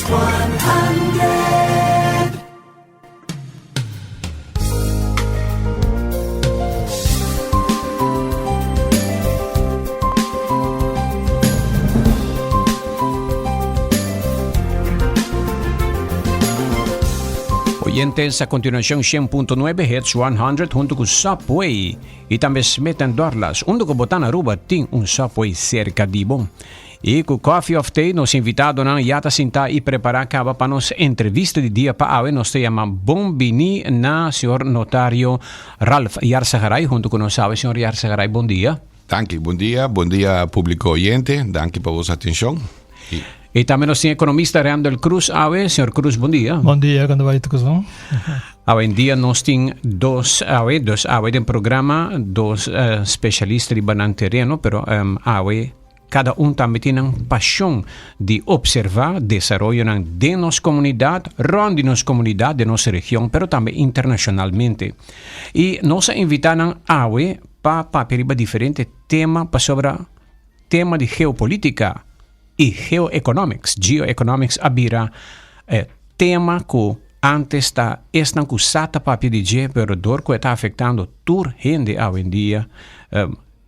Hits 100. Oyentes, a continuación 100.9 Hits 100 hunto cu Subway y tambe Smith Dorlas. Unda cu bo ta na Aruba tin un Subway cerca di bo. Y cu Coffee of Tea nos invitadonan ya ta sinta y prepara caba pa nos entrevista di dia pa awe. Nos ta yama bon bini na señor notario Ralph Yarzagaray hunto cu nos awe. Señor Yarzagaray, bon dia. Danki, bon dia, bon dia publico oyente, danki pa boso atencion. Y, y tambe nos tin economista Randall Cruz awe. Señor Cruz, bon dia. Bon dia, con ta bay tur cos? Awe en dia nos tin dos awe, dos awe den programa, dos uh, specialista riba nan tereno, pero um, awe Kada un tambe tin nan pashon di opservá desaroyonan den nos komunidat, rònt di nos komunidat, den nos region, pero tambe internashonalmente. I nos a invitá nan awe pa papia riba diferente tema pasobra tema di geopolítika i geoeconomics, geoeconomics, a bira e tema ku antes ta esnan ku sa ta papia di dje, pero dor ku e ta afektando tur hende awendia,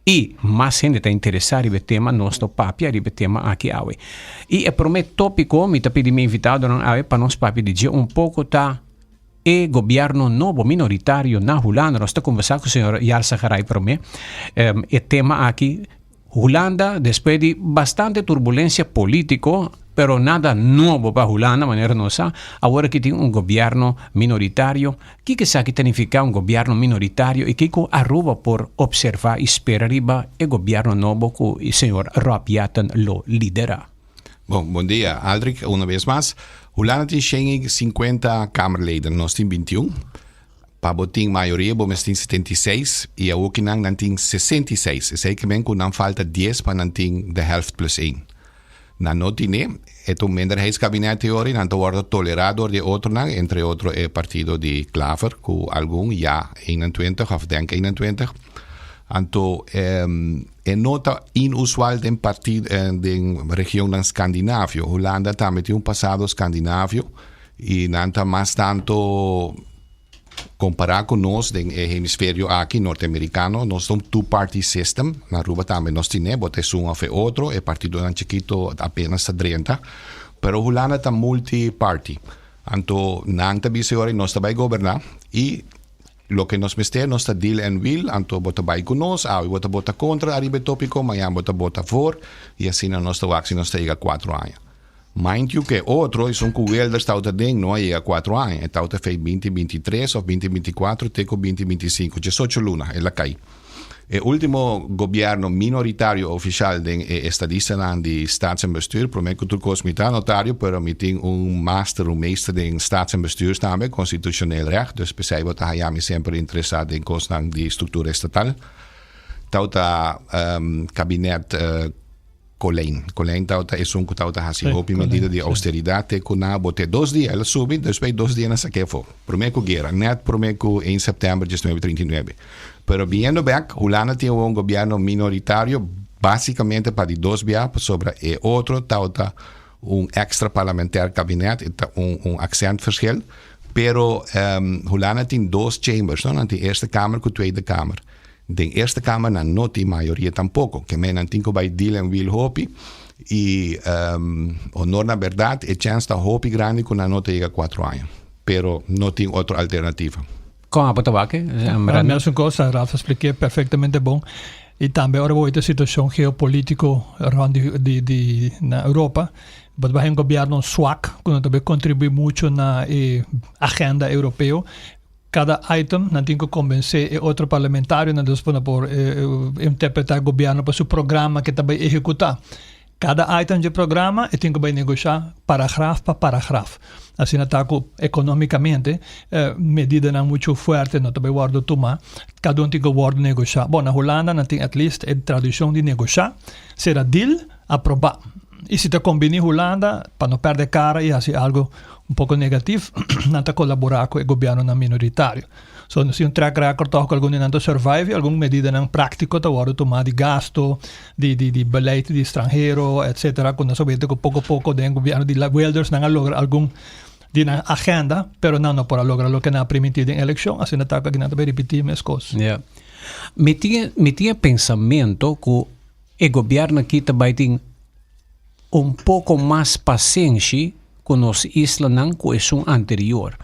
I mas hende ta interesá riba e tema, nos lo papia riba e tema aki awe. I e promé tópiko mi ta pidi mi invitadonan awe pa nos papia di dje un poko ta e gobièrnu nobo minoritario na Hulanda. Nos ta kombersá ku señor Yarzagaray promé. E tema aki, Hulanda despues di bastante turbulensia polítiko, pero nada nobo pa Hulanda manera nos sa, awor aki tin un gobièrnu minoritario. Kiko esaki ta nifiká un gobièrnu minoritario i kiko Aruba por opservá i spera riba e gobièrnu nobo ku señor Rob Jetten lo liderá? Bon, bon dia Aldrich, una bes mas. Hulanda tin shen i sinkuenta kamerleden, nos tin bintiun. Pa bo tin mayoria bo mester tin 76 i awokinan nan tin 66. Esei ke men ku nan falta dies pa nan tin de helft plus een. Nan no tine, e ta un minderheidskabinet teori, nan ta wordo tolera door di e otronan, entre otro e partido di Klaver ku algun ja 21 of Denk 21. Anto e no ta inusual den partido den regionnan Skandinavio. Hulanda tambe tin un pasado Skandinavio i nan ta mas tanto Kompará ku nos den e hemisferio aki, norteamerikano, nos ta un two party system. Na Aruba tambe nos tine, bo ta esun òf e otro, e partidonan chikito apenas ta drenta. Pero Hulanda ta multi party. Anto nan ta bisa e ora nos ta bai goberná i loke nos mester nos ta deal en wiel, anto bo ta bai ku nos, awe bo ta bota kontra ariba e topiko, mañan bo ta bota voor i asina nos ta wak si nos ta yega kuatro aña. Mind you ke otro esun ku Wilders tawata den no a yega kuatro aña, e tawata fei binti binti tres of binti binti kuatro te ku binti binti sinku, diesocho luna el a kai. E ultimo gobierno minoritario ofishal den e estadistanan di Staats en Bestuur, prome ku tur kos mi ta notario pero mi tin un master, un meester den Staats en Bestuurs tambe, Constitutioneel Recht, dus p'esei bo ta haya mi semper interesa den kosnan di struktura estatal, tawata kabinet. Colijn. Colijn tabata esun ku tabata hasi hopi medida di austeridat te ku na bote dos dia el a subi, despues dos dia nan sak'é afó. Promé ku guera, nèt promé ku ein sèptèmber diesnuebe trinta i nuebe. Pero biniendo bèk, Hulanda tin awor un gobièrnu minoritario básikamente pa di dos bia pasobra e otro tabata un èkstra parlamentair kabinet, e ta un un aksèntverschil. Pero Hulanda tin dos chambers, no? Nan tin Eerste Kamer ku Tweede Kamer. Den Eerste Kamer nan no tin mayoria tampoko, ke men nan tin ku bai deal en wiel hopi i honor na bèrdat e chèns ta hopi grandi ku nan no ta yega kuatro aña, pero no tin otro alternativa. Kon abo ta wak e, Randall? Mesun kos, Ralph a spliké perfektamente bon. I tambe ora bo wak e situashon geopolitiko rònt di di na Europa, bo ta bai un gobièrnu swak ku no ta bai kontribuí muchu na e agenda europeo. Kada item nan tin ku kombensé e otro parlamentarionan dus pa nan por interpretá gobièrnu pa su programa ke ta bai ehekutá. Kada item dje programa e tin ku bai negoshá paragraf pa paragraf. Asina ta ku ekonómikamente medidanan muchu fuerte no ta bai wòrdu tumá. Kada un tin ku wòrdu negoshá. Bon, na Hulanda nan tin at least e tradishon di negoshá, sera deal, aprobá. I si ta kombiní Hulanda, pa no pèrdè kara i hasi algu un poko negatif, nan ta kolaborá ku e gobièrnunan minoritario. So nos tin un track record tòg ku algun di nan ta survive i algun medidanan práktiko ta wòrdu tumá di gasto, di di di beleid di stranhero, etcetera, ku nos a wete ku poko poko den gobièrnu di Wilders nan a logra algun di nan agenda, pero nan no por a logra loke nan a primintí den elekshon, asina ta ku aki nan ta bai ripití meskos. Ya. Mi tin mi tin e pensamento ku e gobièrnu aki ta bai tin un poko mas pasenshi ku nos islanan ku esun anterior.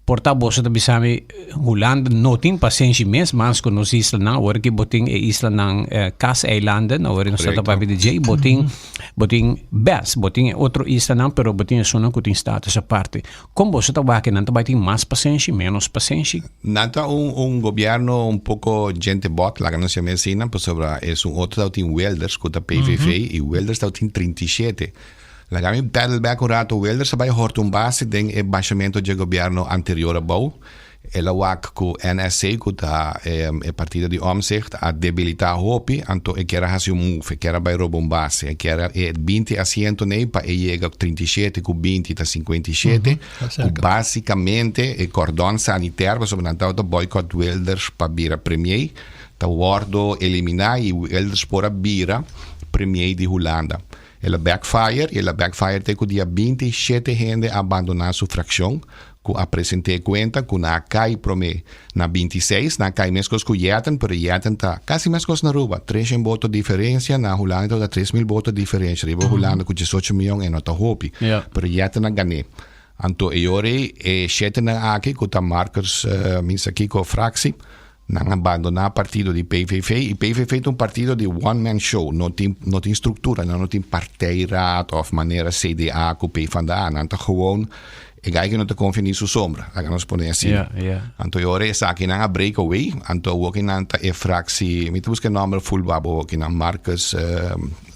Por ta boso ta bisa mi Hulanda no tin pasenshi mes mas ku nos islanan awor ki bo tin e islanan Kaseilanden awor nos ta papia di dje bo tin bo tin bes bo tin e otro islanan pero bo tin esunnan ku tin status aparte. Kon boso ta wak nan ta bai tin mas pasenshi menos pasenshi? Nan ta un un gobierno un poko djente bot laga nos yama asina pasobra esun otro ta tin Wilders ku ta PVV i Wilders ta tin 37. Laga mi paddle back un rato. Wilders a bai horta un base den e bashamento dje gobierno anterior abou. El a wak ku NSC, ku ta e partido di Omtzigt, a debilita hopi, anto e kier a hasi un move, e kier a bai roba un base. E kier a e 20 asiento nei pa e yega 37 ku 20 ta 57, ku basikamente e kordon sanitair, pasobra nan tabata boycott Wilders pa bira premier, ta wordo elimina i Wilders por a bira premier di Hulanda. El a backfire y el a backfire te cu dia 27 hende a bandona su fraccion cu a presente e cuenta cu nan a cay prome na 26, nan a cay mescos cu Jetten, pero Jetten ta casi mescos na Aruba, 300 boto diferencia, na Hulanda ta 3000 boto diferencia, riba Hulanda cu 18 miyon e no ta hopi, pero Jetten a gane. Anto e ora ey e shetenan aki cu ta Markers misa kico fractie, Nan a bandoná partido di PVV i PVV ta un partido di one man show, no tin no tin struktura, nan no tin partijraad òf manera CDA ku PvdA, nan ta gewoon e gai ku no ta konfia ni su sombra, laga nos pone asina. Anto e ora esaki nan a break away, anto awoki nan ta e fraksie, mi ta buska e nòmber full babo awoki nan, Marcus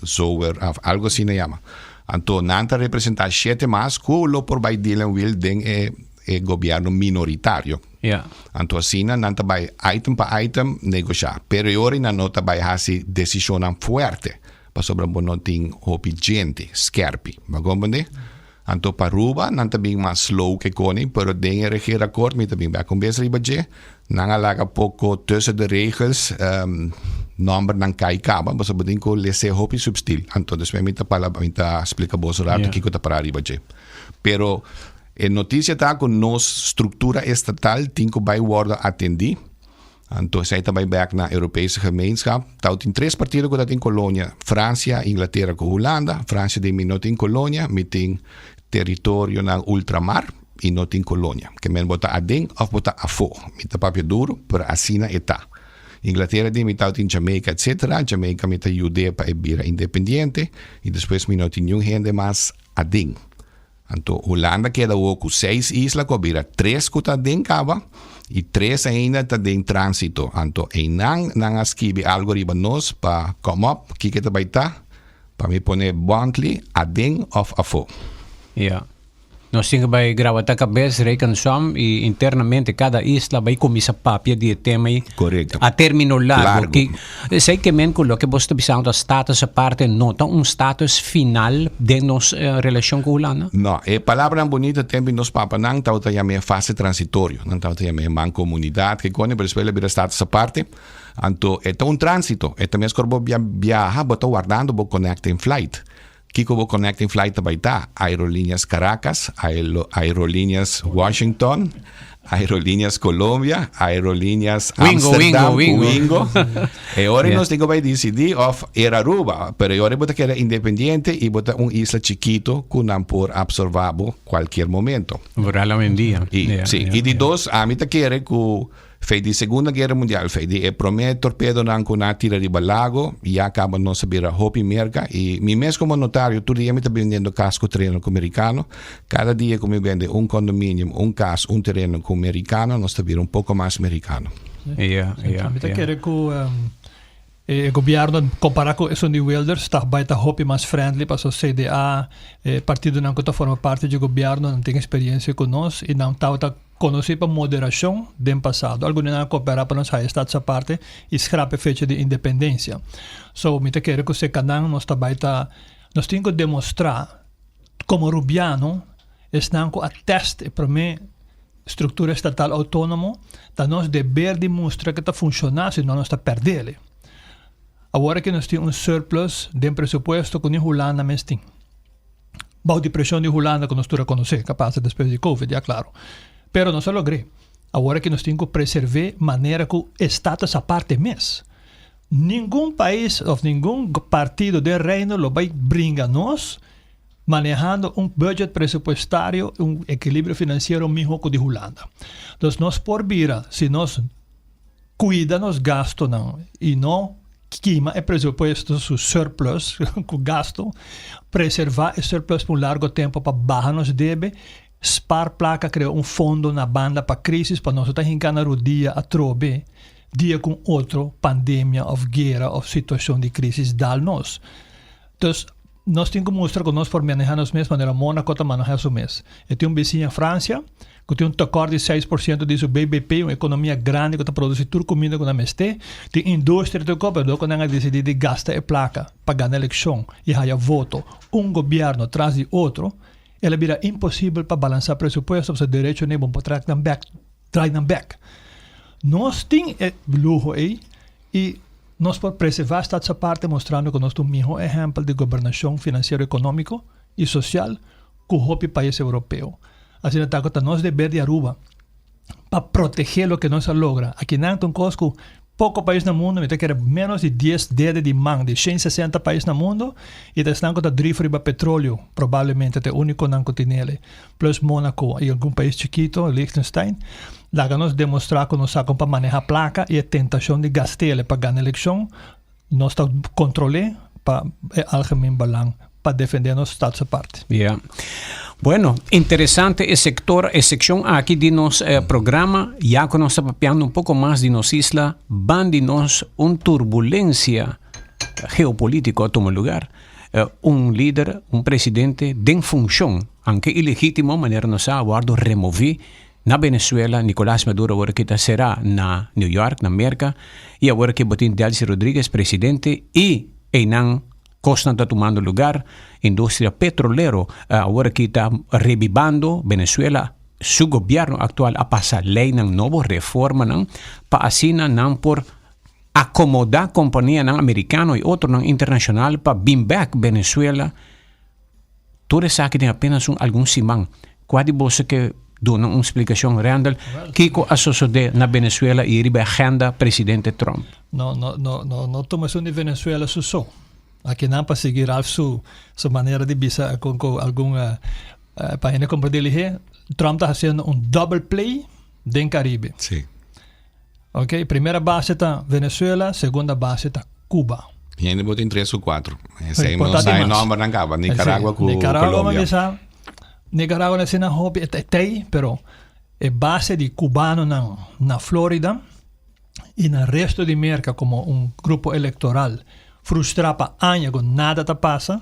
Zower òf algu asina yama. Anto nan ta representá shete mas ku lo por bai deal en wil den e e gobièrnu minoritario. Ja. Anto asina nan ta bai item pa item negoshá. Pero e ora nan no ta bai hasi desishonnan fuerte, pasobra bo no tin hopi djente skerpi. Bo a komprendé? Anto pa Aruba nan ta bin mas slow ke koni, pero den e regeerakkoord mi ta bin bek un bes riba dje, nan a laga poko tussen de regels nòmbernan kai kaba, pasobra bo tin ku les'é hopi substil. Anto despues mi ta pala mi ta splika boso rato kiko ta pará riba dje. Pero E noticia ta cu nos structura estatal tin cu bay wordo atendi. Anto esey ta bay bek na Europese Gemeenschap. Tau tin tres partido cu ta tin colonia, Francia, Inglatera cu Hulanda. Francia di mi no tin colonia, mi tin territorionan ultramar y no tin colonia. Ke men bo ta aden of bo ta afo. Mi ta papia duro, pero asina e ta. Inglatera di mi tau tin Jamaica etcetera. Jamaica mi ta yude pa e bira independiente y despues mi no tin niun hende mas aden. Anto Hulanda keda awor ku seis isla ku a bira tres ku ta den kaba i tres ainda ta den transito. Anto einan nan a skibi algu riba nos pa come up kiko ta bai ta pa mi pone bluntly aden of afó. Ya. Nos tin ku bai graba ta kabes, reken som i internamente kada isla bai kuminsá papia di e tema ei. Korekto. A término largo. Largo. Ki Esei ke men ku loke bo sta bisando ta status aparte no ta un status final den nos relashon ku Hulanda? No, e palabranan bunito tempu nos papanan tabata yam'é fase transitorio. Nan tabata yam'é mancomunidad, ke kone, pero despues el a bira status aparte. Anto e ta un transito. E ta mes kor bo biaha, bo ta wardando bo connecting flight. Kiko bo connecting flight ta bai ta? Aerolíneas Caracas, Aerolíneas Washington, Aerolíneas Colombia, Aerolíneas Wingo, Amsterdam, Wingo, Wingo. Wingo. E ora nos tin ku bai disidí of Air Aruba, pero e ora bo ta keda independiente i bo ta un isla chikito ku nan por absorbá bo kualkier momento. Vooral hoy-en-dia. I, Ja, sí. ja, I di ja. dos, ami ta kere ku Fei di Segunda Guera Mundial, fei di e promé torpedonan ku nan a tira riba lago, ya kaba nos a bira hopi merka i mi mes komo notario tur dia mi ta bendiendo kas ku tereno ku merikano. Kada dia ku mi bende un condominium, un kas, un tereno ku merikano, nos ta bira un poko mas merikano. Ja, ja, Mi ta ja. kere ku e gobierno kompara ku esun di Wilders ta bai ta hopi mas friendly paso CDA, e partidonan ku ta forma parti dje gobierno nan tin experiencia ku nos i nan tabata Konosí pa moderashon den pasado. Algun di nan a koperá pa nos haya status aparte i skrap e fecha di independensia. So, mi ta kere ku sekanan nos ta bai ta. Nos tin ku demostrá komo Rubiano, esnan ku a tèst e promé struktura estatal outónomo, ta nos deber di mustra ku ta funshoná, si no nos ta pèrd'el. Awor aki nos tin un surplus den presupuesto ku ni Hulanda mes tin. Bou di preshon di Hulanda ku nos tur a konosé, ku a pasa despues di Covid, ya klaro. Pero nos a logr'é. Awor aki nos tin ku preserv'é manera ku e status aparte mes. Ningun pais of ningun partido den Reino lo bai bringa nos manehando un budget presupuestario, un equilibrio financiero miho cu di Hulanda. Dus nos por bira si nos cuida nos gastonan y no kima e presupuesto su surplus cu gasto, preserva e surplus pa un largo tempo pa baha nos debe, spaar placa, crea un fondo na banda pa crisis pa nos no ta hinca na rodia atrobe. Dia ku un otro pandemia òf guera òf situashon di krísis dal nos. Dus, nos tin ku mustra ku nos por manehá nos mes manera Mónako ta manehá su mes. E tin un bisiña, Fransia, ku tin un tekòrt di 6% di su BBP, un ekonomia grandi ku ta produsí tur kuminda ku nan mester. Tin industria tur kos, pero dor ku nan a disidí di gasta e plaka pa gana elekshon i haya voto, un gobièrnu tras di otro, el a bira imposibel pa balansá presupuesto pasobra derecho no e bon por trèk nan bèk. Trae nan bek. Nos tin e luho ei i nos por preservá Status Aparte mostrando ku nos ta un mihó ehèmpel di gobernashon finansiero ekonómiko i sosial ku hopi pais europeo. Asina ta ku ta nos deber di Aruba pa protegé loke nos a logra. Akinan ta un kos ku poko pais na mundu, mi ta kere ménos di dies dede di man di 160 pais na mundu i ta esnan ku ta drif riba petroleo probablemente ta e únikonan ku tinele. Plus Monaco y algun pais chikito, Liechtenstein, laga nos demostra cu nos sa con pa maneha placa y e tentacion di gastele pa gana eleccion, nos ta controle pa e algemeen belang, pa defende nos status apart. Ya. Bueno, interesante e sector, e seccion aki di nos programa, ya cu nos ta papiando un poco mas di nos isla, ban di nos un turbulencia geopolitico a tuma lugar. Un lider, un presidente den funcion, aunke ilegitimo, manera nos sa, a wordo removi na Venezuela. Nicolas Maduro awor aki ta sera na New York, na Merca, y awor aki bo tin Delcy Rodriguez presidente y eynan cosnan ta tumando lugar. Industria petrolero awor aki ta rebibando. Venezuela, su gobierno actual a pasa leynan nobo, reformanan, pa asina nan por Akomodá kompanianan amerikano i otronan internashonal pa bin bèk Venezuela. Tur esaki den apenas un algun siman. Kua di boso ke duna un splikashon, Randall, kiko a sosodé na Venezuela i riba e agenda presidente Trump? No, no, no, no, no tuma esun di Venezuela su so. Akinan pa sigui Ralph su su manera di bisa ku ku algun pa hende komprendé lihé, Trump ta hasiendo un double play den Caribe. Sí. Ok, primera base ta Venezuela, segunda base ta Cuba. Hende bo tin tres o cuatro. Esei no sa e nombernan caba, Nicaragua cu Nicaragua, Colombia. Bisa, Nicaragua na sina hopi e tei, pero e base di cubanonan na Florida y na resto di Merca como un grupo electoral frustra pa aña cu nada ta pasa,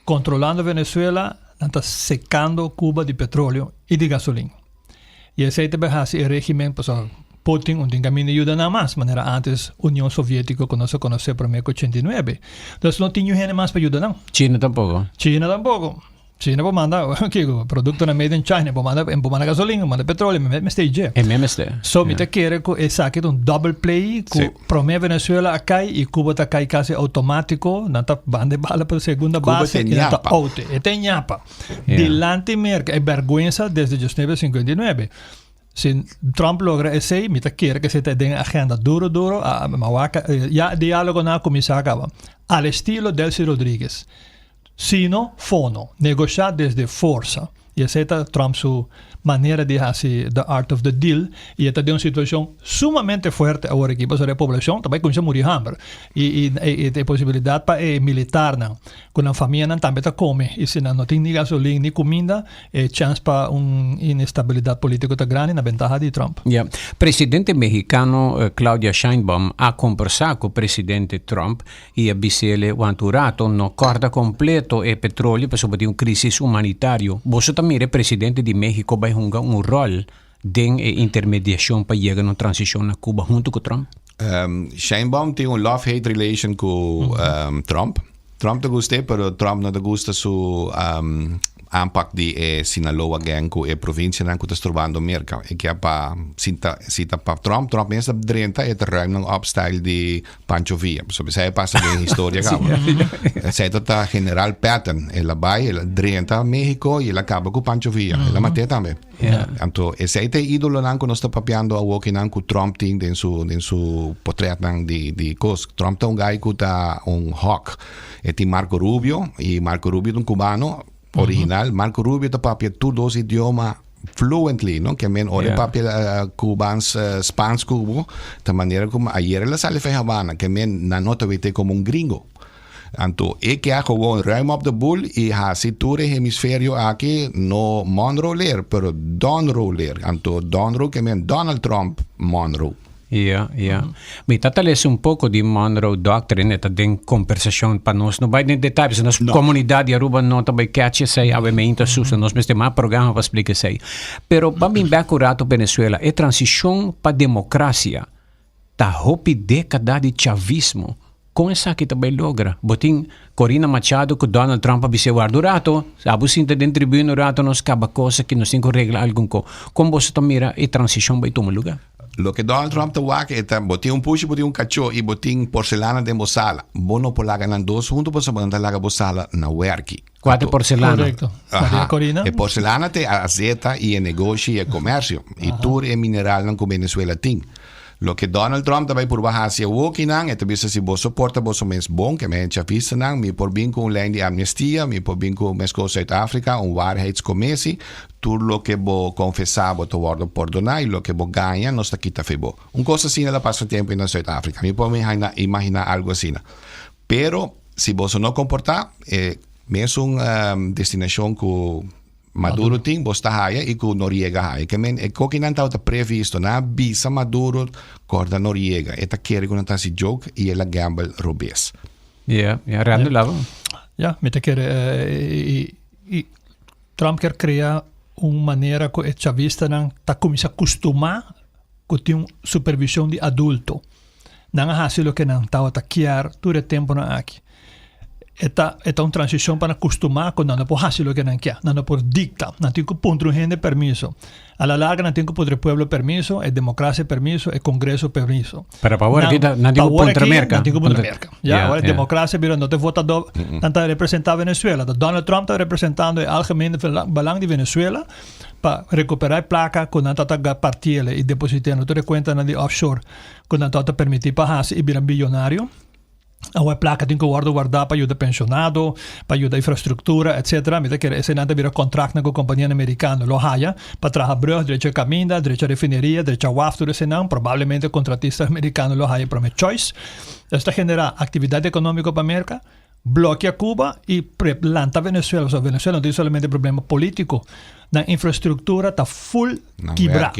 controlando Venezuela, nan ta secando Cuba di petroleo y di gasolin. Y esey ta bay haci e regimen, pasobra Putin un tin caminda yuda nan mas, manera antes Union Sovietico cu nos a conoce prome cu 89. Dus no tin niun hende mas pa yuda nan. China tampoco. China tampoco. China por manda, kico, productonan made in China, por manda, por manda gasolin, por manda petroleo, mi mester dje. E mester. So mi ta kere cu esaki ta un double play cu prome Venezuela a cay y Cuba ta cay casi automatico, nan ta banda e bala pa segunda base y nan ta out. E ta ñapa. Dilanti Merca, e berguensa desde 1959. Si Trump logra esey, mi ta kere cu esey ta den agenda duro duro, ya dialogonan a cuminsa caba. Al estilo Delcy Rodriguez. Sino fono, negosha desde forsa. Y esey ta Trump su manera di haci the art of the deal y e ta den un situacion sumamente fuerte awor aki pasobra e poblacion ta bay cuminsa muri hamber y y e posibilidad pa e militarnan cu nan famianan tambe ta come y si nan no tin ni gasolin ni cuminda e chance pa un inestabilidad politico ta grandi na bentaha di Trump. Ya. Presidente mexicano Claudia Sheinbaum a combersa cu presidente Trump I a bis'ele, Wanta un rato, no kòrda kompleto e petroleo pasobra tin un krísis humanitario. Boso ta mira e presidente di México bai hunga un ròl den e intermediashon pa yega na un transishon na Cuba huntu ku Trump? Sheinbaum tin un love-hate relation ku Trump. Trump ta gust'é, pero Trump no ta gusta su aanpak di e Sinaloa gang ku e provincianan ku ta strobando Merka. E kia pa sinta si ta pa Trump, Trump mes ta drenta e ta ruim nan op style di Pancho Villa. Pasobra esei a pasa den historia kaba. Esei ta ta General Patton. El a bai, el a drenta Mexico i el a kaba ku Pancho Villa. El a mat'é tambe. Anto esei ta e idolonan ku nos ta papiando awokinan ku Trump tin den su den su potretnan di di kos. Trump ta un guy ku ta un hawk. E tin Marco Rubio i Marco Rubio ta un cubano original. Marco Rubio ta papia tur dos idioma fluently, no? Ke men ora e papia Cubans Spans ku bo ta manera ku ayer el a sali for Havana ke men nan no ta wete komo un gringo. Anto e ke a gewoon ruim op de boel i hasi tur e hemisferio aki no Monroe leer, pero Donroe leer. Anto Donroe ke men Donald Trump Monroe. Ja, ja. Mi ta ta lesa un poko di Monroe Doctrine, e ta den kombersashon pa nos no bai den detaye, pasobra nos komunidat di Aruba no ta bai catch esei, awe meinta susa, nos mester mas programa pa splika esei. Pero pa bin bek un rato Venezuela, e transishon pa demokrasia Ta hopi dékada di chavismo. Kon esaki ta bai logra? Bo tin Corina Machado ku Donald Trump a bis'é warda un rato, abo sinta den tribuna un rato nos kaba kos aki, nos tin ku regla algun ko. Kon boso ta mira e transishon bai tuma lugá? Loke Donald Trump ta wak e ta, bo tin un pushi, bo tin un kachó i bo tin porselana den bo sala. Bo no por laga nan dos huntu pasobra nan ta laga bo sala na wèrki. Kua ta e porselana? Korekto. Maria Corina. E porselana ta e azeta i e negoshi i e komersio i tur e mineralnan ku Venezuela tin. Loke Donald Trump ta bai purba hasi awokinan, e ta bisa si bo soporta boso mes bon, ke men chavistanan, mi por bin ku un lei di amnistia, mi por bin ku meskos Zuid-Afrika, un waarheidscommissie, tur loke bo konfesá bo ta wòrdu pordoná i loke bo gaña nos ta kita fe bo. Un kos asina la pasa tempu na Zuid-Afrika. Mi por imaginá algu asina. Pero si boso no komportá, e mesun destinashon ku Maduro tin, bos ta haya i ku Noriega haya. Ke men, e kokinan tabata previsto. Nan a bisa Maduro korda Noriega. E ta kere ku nan ta hasi joke i el a gamble robes. Ja, ja, Randall laba. Ja, mi ta kere i Trump kier krea un manera ku e chavistanan ta kuminsá kustumá ku tin un supervishon di adulto. Nan a hasi loke nan tabata kier tur e tempunan aki. E ta e ta un transishon pa nan kustumá ku nan no por hasi loke nan kier, nan no por dikta, nan tin ku puntra un hende permiso. A la larga nan tin ku puntra e pueblo permiso, e demokrasia permiso, e kongreso permiso. Pero pa awor aki nan tin ku puntra Merka. Nan tin ku puntra Merka. Ya, awor e demokrasia bira no ta e votadó nan ta representá Venezuela. Ta Donald Trump ta representando e algemene belang di Venezuela pa rekuperá e plaka ku nan tabata partiel i deposit'é na tur e kuentanan di offshore. Ku nan tabata permití pa hasi i bira biyonario. Awor e plaka tin ku wòrdu wardá pa yuda penshonado, pa yuda infrastruktura, etsetera. Mi ta kere eseinan ta bira kontraktnan ku kompanianan merikano lo haya pa traha brùg, drecha kaminda, drecha refineria, drecha waf, tur eseinan. Probablemente kontratista merikano lo haya promé choice. Esei ta generá aktividat ekonómiko pa Merka, blokia Cuba i lanta Venezuela. Pasobra Venezuela no tin solamente problema polítiko, nan infrastruktura ta ful kibrá.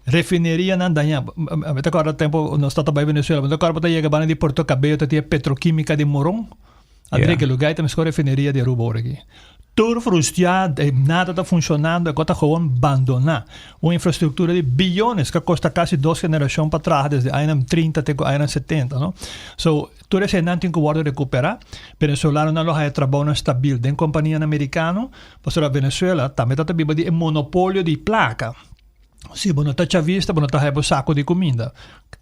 Refinerianan dañá. Mi ta kòrda tempu nos tabata bai Venezuela, mi ta kòrda bo ta yega banda di Puerto Cabello ta tin e petrokímika di Moron. André, ke lugá ei ta meskor refineria di Aruba ora aki. Tur frustiá, nada ta funshonando, e kos ta gewoon bandoná. Un infrastruktura di biyones ku a kosta kasi dos generashon pa traha desde añanan trinta te ku añanan setenta, no? So, tur eseinan tin ku wòrdu rekuperá. Venezolanonan lo haya trabounan stabil den kompanianan merikano, pasobra Venezuela tambe ta ta biba di e monopolio di plaka. Si bo no ta chavista, bo no ta haya bo saco di cuminda.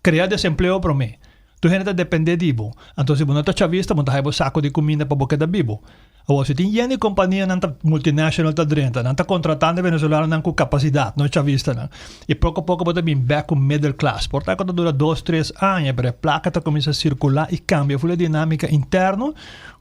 Crea desempleo prome. Tur hende ta depende di bo. Anto si bo no ta chavista, bo no ta haya bo saco di cuminda pa bo keda bibo. Awor, si tin yen di companianan ta multinational ta drenta, nan ta contratando e venezolanonan cu capacidad, no chavistanan. Y poco poco bo ta bin bek cu middle class. Por ta cu ta dura dos, tres aña, pero e placa ta cuminsa circula y cambia full e dinamica interno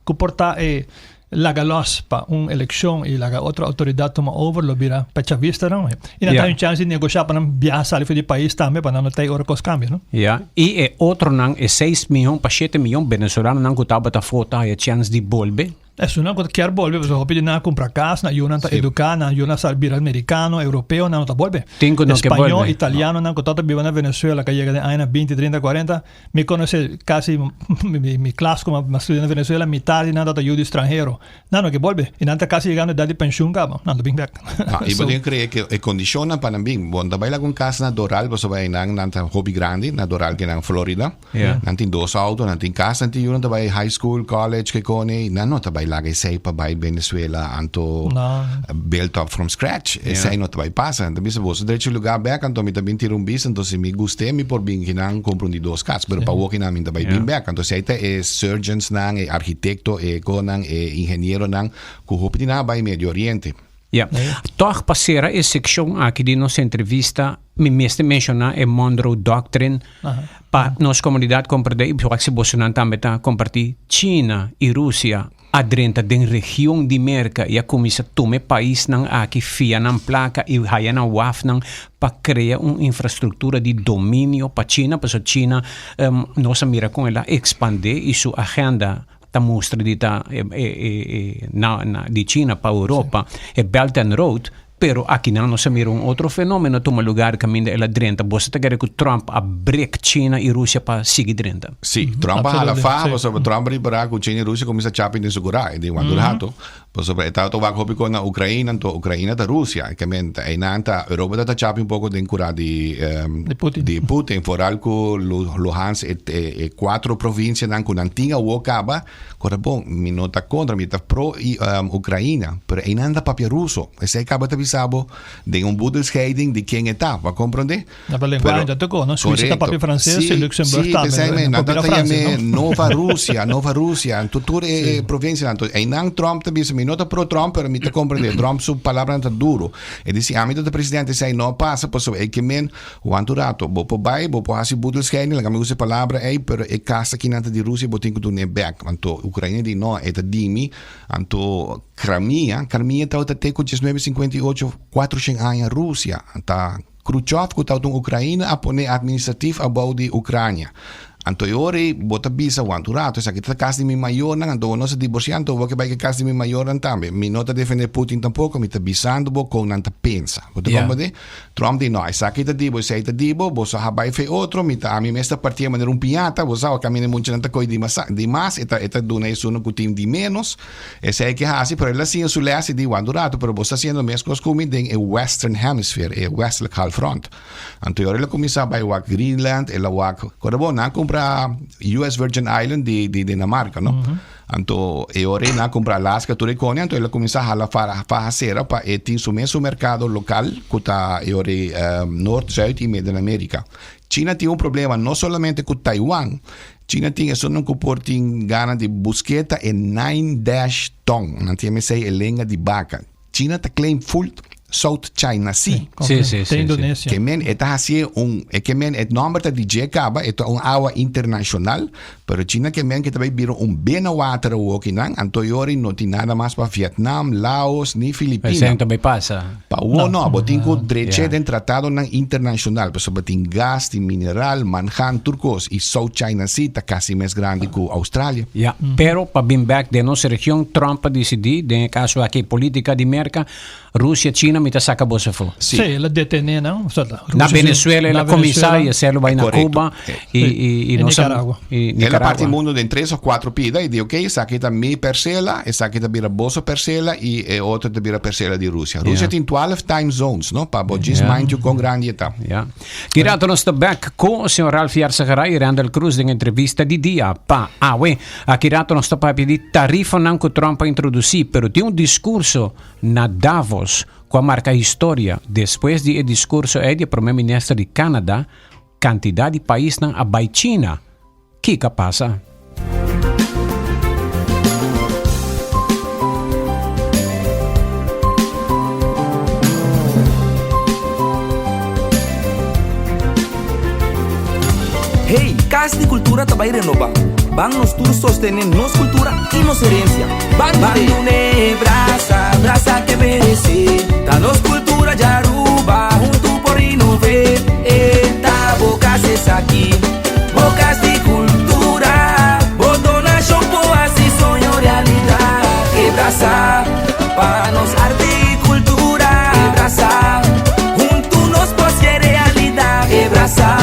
cu por ta e Laga los pa un eleccion y laga otro autoridad tuma over lo bira pa chavista nan. Y nan ta un chance di negocia pa nan biaha sali for di pais tambe pa nan no ta ora cos cambia no. Ya, y e otronan e seis miyon pa shete miyon venezolanonan cu tabata afo ta haya chance di bolbe. Esunnan ku ta kier bolbe, pasobra hopi di nan a kumpra kas, nan yunan ta eduká, nan yunan sa bira merikano, europeo, nan no ta bolbe. Tin ku no ke bolbe. Spañó, italianonan ku tabata biba na Venezuela ku a yega den añanan binti, trinta, kuarenta, mi konosé kasi mi klas ku mi a studia na Venezuela, mitar di nan tabata yu di stranhero. Nan no ke bolbe i nan ta kasi yegando edat di penshun kaba, nan ta bin bèk. No, i bo tin ku krea ku e kondishonnan pa nan bin. Bo no ta bai laga un kas na Doral pasobra einan nan ta hopi grandi, na Doral ke nan Florida. Nan tin dos auto, nan tin kas, nan tin yu, nan ta bai high school, college, ke kone. Nan no ta bai laga esei pa bai Venezuela anto build up from scratch. Esei no ta bai pasa. Nan ta bisa boso drechi lugar bek, anto mi ta bin tira un bista, anto si mi gust'é mi por bin kinan kumpra un di dos kas. Pero pa awor kinan mi ta bai bin bek. Anto esei ta e surgeons nan, e arkitekto, e konan, e ingenieronan ku hopi di nan a bai Medio Oriente. Ya. Tòg pa sera e sekshon aki di nos entrevista mi mester menshoná e Monroe Doctrine pa nos komunidat komprendé i wak si bosonan tambe ta kompartí. China i Rusia a drenta den region di Merka i a kuminsá tuma e paisnan aki fia nan plaka i haya nan wafnan pa krea un infrastruktura di dominio pa China pasobra China nos a mira kon el a ekspandé i su agenda ta mustra di ta na di China pa Europa e Belt and Road, pero akinan nos a mira un otro fenomeno tuma lugar kaminda el a drenta. Boso ta kere ku Trump a brek China i Rusia pa sigui drenta? Sí, Trump a hala fa, pasobra Trump a ripará ku China i Rusia kuminsá chapi den su kurá i den wak un rato, pasobra e tabata wak hopi kon na Ukraina, anto Ukraina ta Rusia, ke men ta einan ta Europa ta ta chapi un poko den kurá di di Putin, foral ku Luhansk e e kuatro provinsianan ku nan tin awor kaba, ku ta bon, mi no ta kontra, mi ta pro Ukraina, pero einan ta papia ruso, esei kaba ta bisa bo den un boedelscheiding di ken e ta, bo a komprondé? Na pa lenguahe ta tocó, no? Suiza ta papia frances y Luxemburg tambe. Sí, pesei nan ta yam'é Nova Rusia, Nova Rusia, anto tur e provincianan. Anto einan Trump ta bisa, mi no ta pro Trump, pero mi ta comprende, Trump su palabranan ta duro. E di si ami ta ta presidente esei no a pasa pasobra e ke men wantu rato bo por bai, bo por hasi boedelscheiding, laga mi usa e palabra ei, pero e kas akinan ta di Rusia, bo tin ku dun'é bek. Anto Ukraina di no, e ta di mi. Anto Crimea, Crimea tabata te ku 1958, 400 aña Rusia ta. Khrushchev ku tabata un Ukraina a pone administratif abou di Ukrania. Anto e ora ei bo ta bisa wanta un rato esaki ta kas di mi mayornan anto bo no sa divorsia anto bo ke bai ke kas di mi mayornan tambe. Mi no ta defende Putin tampoko mi ta bisando bo kon nan ta pensa. Bo ta komprende? Trump di no esaki ta di bo esei ta di bo boso a bai fe otro mi ta ami mes ta partié manera un piñata bo sa kaminda e muchanan ta koi di mas e ta e ta duna esunnan ku tin di menos. Esei ke hasi, pero el a siña su les i di, Wak un rato, pero bo sta hasiendo meskos ku mi den e Western Hemisphere, e Westelijk Halfrond. Anto e ora el a kuminsá bai wak Greenland, el a wak, kòrda bo, nan a kumpra US Virgin Island di di Dinamarka, no? Anto e ora ei nan a kumpra Alaska tur e koni, anto el a kuminsá hala faha sera pa e tin su mesun merkado lokal ku ta e ora ei Noord, Zuid i Midden Amerika. China tin un problema no solamente ku Taiwan, China tin esunnan ku por tin gana di busk'é ta e nine dash tong, nan tin mesei e lenga di baka. China ta claim full South China Sea. Sí, sí, sí, sí. Ke men e ta hasié un, e ke men e nomber ta di dje kaba, e ta un awa internashonal, pero China ke men ke ta bai bira un binnenwater awoki nan, anto e ora no tin nada mas pa Vietnam, Laos ni Filipina. Esei no ta bai pasa. Pa awor no, bo tin ku dreche den tratadonan internashonal, pasobra tin gas, tin mineral, mangan, tur kos, i South China Sea ta kasi mes grandi ku Australia. Ya, pero pa bin bek den nos region, Trump a disidí, den e kaso aki polítika di Merka, Rusia, China, mi ta saka boso afó. Sí, el a detené nan. O sea, Na Venezuela el a kuminsá i esei lo bai na Cuba i, i, i nos a, Nicaragua. i El a Nicaragua. parti mundu den tres of kuatro pida i di ok, esaki ta mi persela, esaki ta bira boso persela i e otro ta bira persela di Rusia. Rusia tin 12 time zones, no? Pa bo djis mind you kon grandi e ta. Ja. Ki rato nos ta bek ku señor Ralph Yarzagaray i Randall Cruz den entrevista di dia pa awe. Aki rato nos ta papia di tarifanan ku Trump a introdusí, pero tin un diskurso na Davos ku a marka historia. Despues di e diskurso ei di e prome minister di Canada, Kantidat di paisnan a bai China. Kiko a pasa? Hey, Kas di Kultura ta bai renobá. Ban nos tur sostené nos kultura i nos herensia. Ban dun'é brasa, brasa ke meresé. Ta nos kultura djaruba, huntu por inové. E ta bo kas esaki, bo kas di kultura. Bo donashon por hasi soño realidat. Pa nos arte y cultura. E brasa, hunto nos por haci'e realidad. E brasa,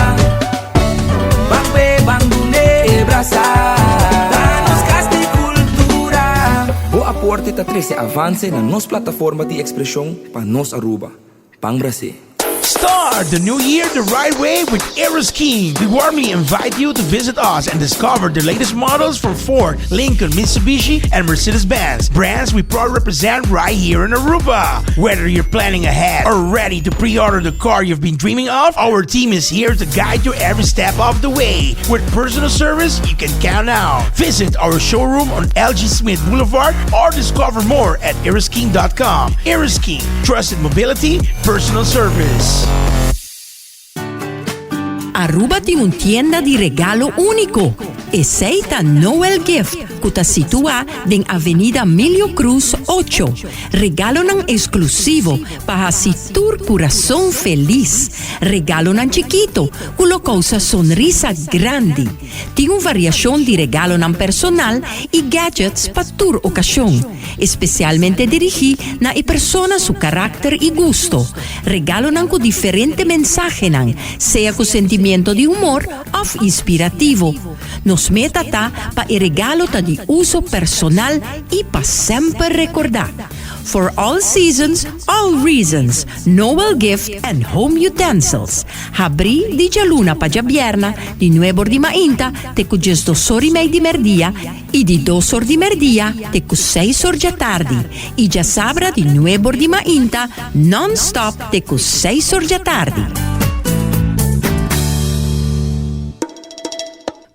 ban pe, ban dun'e. E brasa, ta nos cas di cultura. Bo aporte ta trece avance na nos plataforma di expresion pa nos Aruba. Ban bras'e. Start the new year the right way with Aeroskin. We warmly invite you to visit us and discover the latest models from Ford, Lincoln, Mitsubishi, and Mercedes-Benz. Brands we proudly represent right here in Aruba. Whether you're planning ahead or ready to pre-order the car you've been dreaming of, our team is here to guide you every step of the way. With personal service you can count on. Visit our showroom on LG Smith Boulevard or discover more at erosking.com. Erosking, trusted mobility, personal service. Aruba tin un tienda di regalo unico. Esey ta Noel Gift, cu ta situa den Avenida Milio Cruz ocho. Regalonan exclusivo pa haci tur curason feliz. Regalonan chikito cu lo causa sonrisa grandi. Tin un variacion di regalonan personal y gadgets pa tur ocasion, especialmente dirigi na e persona su caracter y gusto. Regalonan cu diferente mensahenan, sea cu sentimiento di humor of inspirativo. Nos meta ta pa e regalo ta di uso personal y pa semper recorda. For all seasons, all reasons, Noel Gift and Home Utensils. Habrí di djaluna pa djabierna di nuebor di mainta te ku diesdosor i mei di merdia i di dosor di merdia te ku seisor djatardi i djasabra di nuebor di mainta non-stop te ku seisor djatardi.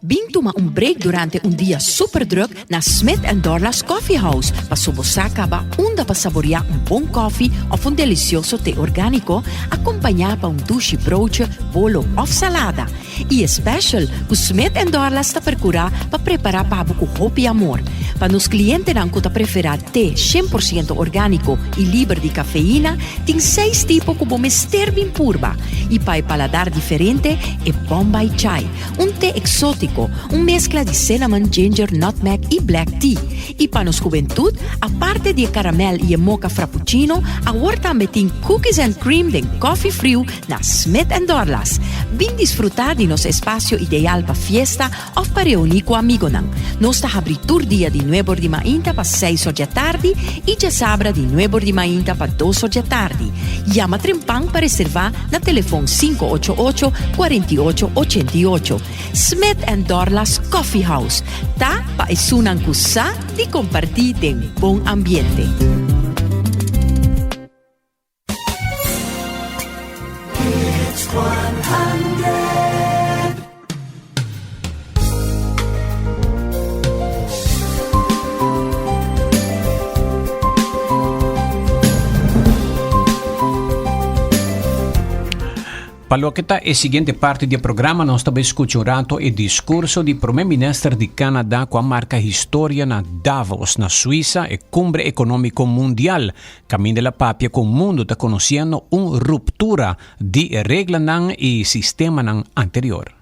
Bin tuma un break durante un dia super druk na Smith and Dorlas Coffee House paso bo sa caba unda pa saborea un bon koffie of un delicioso te organico acompaña pa un dushi broodje, bolo of salada. Y e special cu Smith and Dorlas ta percura pa prepara pa bo cu hopi amor. Pa nos clientenan cu ta prefera te 100% organico y liber di cafeína, tin seis tipo cu bo mester bin purba. Y pa e paladar diferente, e Bombay Chai. Un te exótico, un mezcla di cinnamon, ginger, nutmeg y black tea. Y pa nos hubentud, aparte di e caramel y e mocha frappuccino, awor tambe tin cookies and cream den coffee friu na Smith and Dorlas. Bin disfruta di nos espacio ideal pa fiesta of pa reuni cu amigonan. Nos ta habri tur dia di nuebor di mainta pa seis or djatardi y djasabra di nuebor di mainta pa dos or djatardi. Yama trempan pa reserva na telefon 588 48 88. Smith and Dorlas Coffee House ta pa esunnan ku sa di kompartí den bon ambiente. Pa loke ta e siguiente parti di e programa nos ta bai skucha un rato e diskurso di Prome Minister di Canada ku a marka historia na Davos na Suisa, e Kumbre Ekonómiko Mundial, kaminda el a papia ku mundu ta konosiendo un ruptura di e reglanan i sistemanan anterior.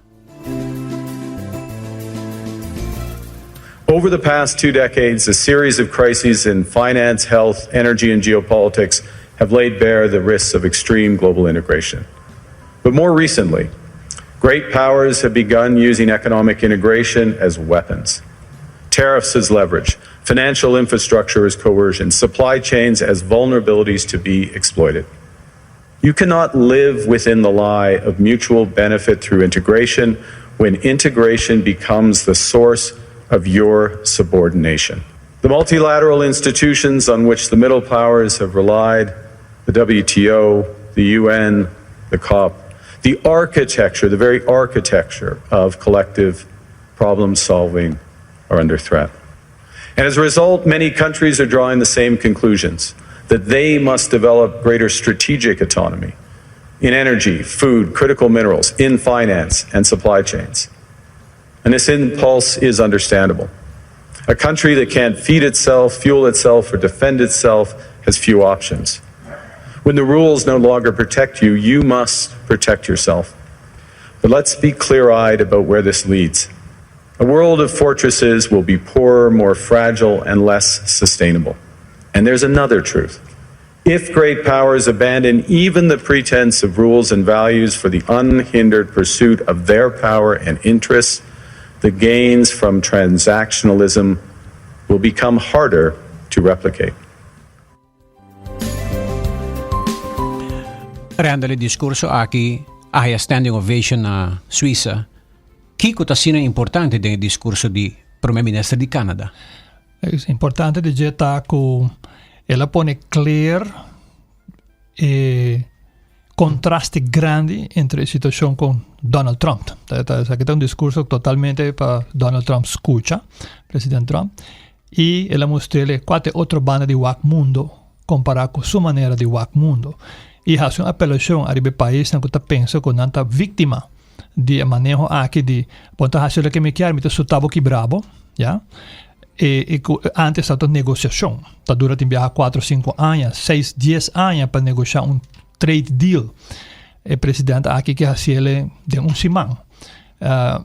Over the past two decades, a series of crises in finance, health, energy, and geopolitics have laid bare the risks of extreme global integration. But more recently, great powers have begun using economic integration as weapons. Tariffs as leverage, financial infrastructure as coercion, supply chains as vulnerabilities to be exploited. You cannot live within the lie of mutual benefit through integration when integration becomes the source of your subordination. The multilateral institutions on which the middle powers have relied, the WTO, the UN, the COP, the architecture, the very architecture of collective problem solving are under threat. And as a result, many countries are drawing the same conclusions that they must develop greater strategic autonomy in energy, food, critical minerals, in finance, and supply chains. And this impulse is understandable. A country that can't feed itself, fuel itself, or defend itself has few options. When the rules no longer protect you, you must protect yourself. But let's be clear eyed about where this leads. A world of fortresses will be poorer, more fragile, and less sustainable. And there's another truth. If great powers abandon even the pretense of rules and values for the unhindered pursuit of their power and interests, the gains from transactionalism will become harder to replicate. Randall e discurso aki a haya standing ovation na Suiza. Kico ta asina importante den e discurso di Prome Minister di Canada? Importante di dje ta cu el a pone clear e contraste grandi entre e situacion con Donald Trump. Esaki ta un discurso totalmente pa Donald Trump scucha, President Trump. Y el a mustr'e cua ta e otro banda di wak mundo compara cu su manera di wak mundo. Y haci un apelacion ariba e paisnan cu ta pensa cu nan ta victima di e maneho aki di bo ta haci loke mi kier, mi ta suta bo kibra bo, ya. E, e cu antes tabata negociacion, ta dura tin biaha cuatro, cinco aña, seis, dies aña pa negocia un trade deal. E president aki ke haciele den un siman. Uh,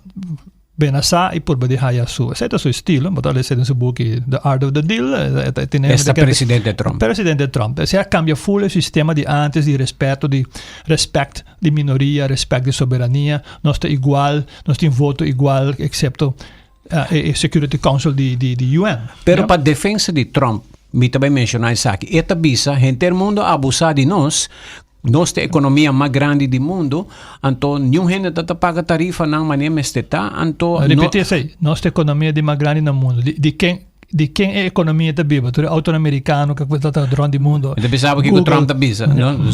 Benasá i purba di haya su. Esei ta su estilo, bo ta lesa den su buki The Art of the Deal. E ta tene Esta presidente Trump. Presidente Trump. Esei a cambia full e sistema di antes di respeto, di respect di minoria, respect di soberania. Nos ta igual, nos tin voto igual, excepto e Security Council di di di UN. Pero pa defensa di Trump, mi ta bai menciona esaki. E ta bisa, henter mundo a abusa di nos, Nos ta e ekonomia mas grandi di mundu, anto niun hende ta ta paga tarifanan manera mester ta, anto no. Ripiti esei, nos ta e ekonomia di mas grandi na mundu. Di, di ken, di ken e ekonomia ta biba? Tur e autonan merikano ku ta ta rònt di mundu. Mi ta bisa abo kiko Trump ta bisa, no?